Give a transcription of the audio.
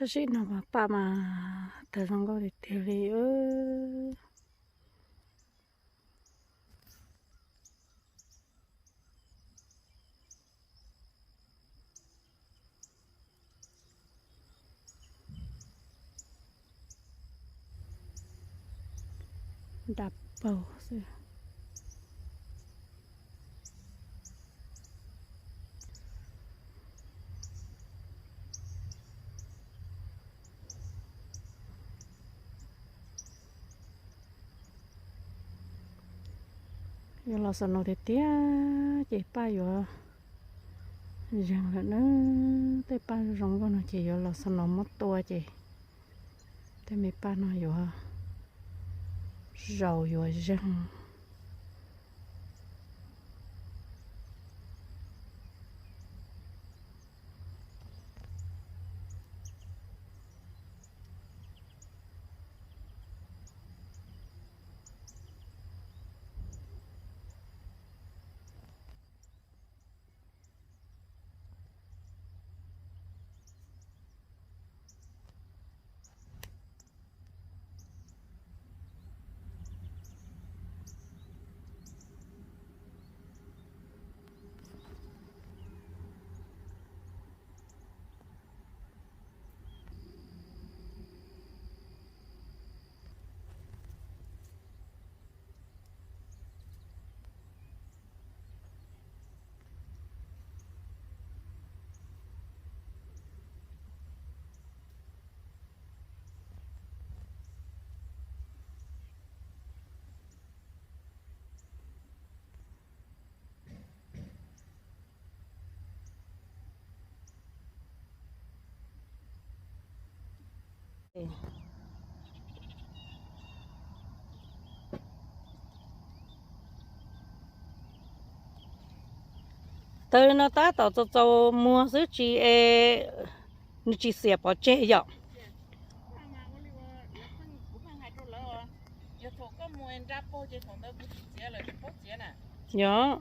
Tab sis no mas paj mas tawg zoo nkauj tiag tiag li. Nta paug xwb. Yuav los snow tiag tiag ces paj yuav zeeg lawm na. Tej paj zoo nkauj no ces yuav los snow muab tua ces tej me paj no yuav zaus yuav zeeg. Taw no tab tom txaus txaus muag xwb tsis es nws tsis xiam pov tseg yom. Yog.